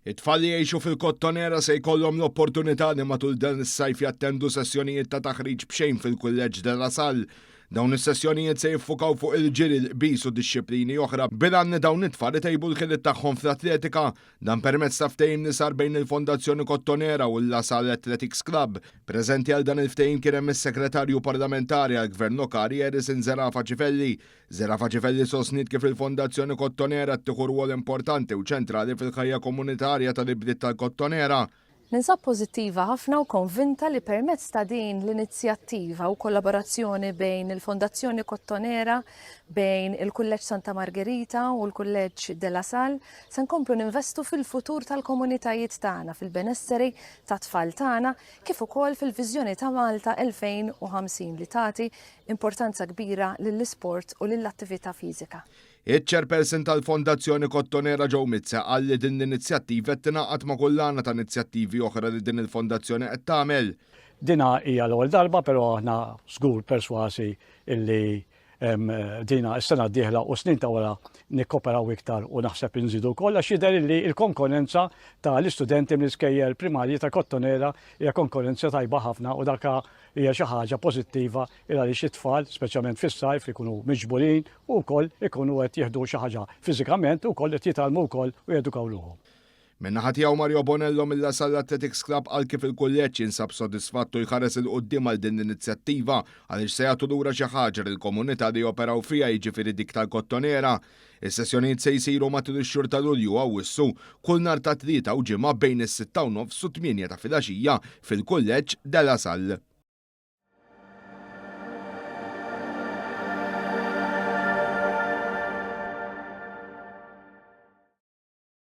It-tfal li jgħixu fil-Kottonera se jkollhom l-opportunità li matul dan is-sajf jattendu sessjonijiet ta' taħriġ b'xejn fil-Kulleġġ De La Salle. Dawn is-sessjonijiet se jiffukaw fuq il-ġiri, l-qbiż u dixxiplini oħra bil-għan li dawn it-tfal itejbu l-ħiliet tagħhom fl-atletika. Dan permezz ta' ftehim li sar bejn il-Fondazzjoni Kottonera u l-La Salle Athletics Club. Preżenti għal dan il-ftehim kien hemm is-Segretarju Parlamentari għall-Gvern Lokali Harrison Zerafa Cifelli. Zerafa Cifelli sostniet kif il-Fondazzjoni Kottonera qed tieħu rwol importanti u ċentrali fil-ħajja komunitarja tal-ibliet tal-Kottonera. Ninsab pożittiva ħafna u konvinta li permezz ta' din l-inizjattiva u kollaborazzjoni bejn il-Fondazzjoni Kottonera, bejn il-Kulleġġ Santa Margherita u l-Kulleġġ De La Salle, se nkomplu ninvestu fil-futur tal-komunitajiet tagħna, fil-benesseri tat-tfal tagħna, kif ukoll fil-viżjoni ta' Malta 2050 li tagħti importanza kbira lill-isport u lill-attività fiżika. Iċ-Chairperson tal-Fondazzjoni Kottonera Joe Mizza qal li din l-inizjattiva qed tingħaqad ma' kullana ta' inizjattivi oħra li din il-fondazzjoni qed tagħmel. Dina hija l-ewwel darba però aħna żgur perswasi illi dina s-sena d-dieħla u snin ta' wara nikkoperaw iktar u naħseb inżidu wkoll għax jidher illi l-konkorrenza ta' l-istudenti mill-iskejjel primarji ta' Kottonera hija konkorrenza tajba ħafna u daka Hija xi ħaġa pożittiva il għaliex it-tfal, speċjalment fis-sajf, ikunu miġburin u wkoll ikunu qed jieħdu xi ħaġa fiżikament u wkoll qed jitgħallmu wkoll u jedukaw ruħhom. Min-naħa tiegħu Mario Bonello mill-La Salle Athletics Club qal kif il-kulleġġ jinsab sodisfatt u jħares 'il quddiem għal din l-inizjattiva għaliex se jagħtu lura xi ħaġa lill-komunità li joperaw fiha jiġifieri dik tal-Kottonera. Is-sessjonijiet se jsiru matul ix-xhur ta' Lulju u Awwissu, kull nhar ta' Tlieta u Ġimgħa bejn is-sitta u nofs u t-tmienja ta' filgħaxija fil-Kulleġġ De La Salle.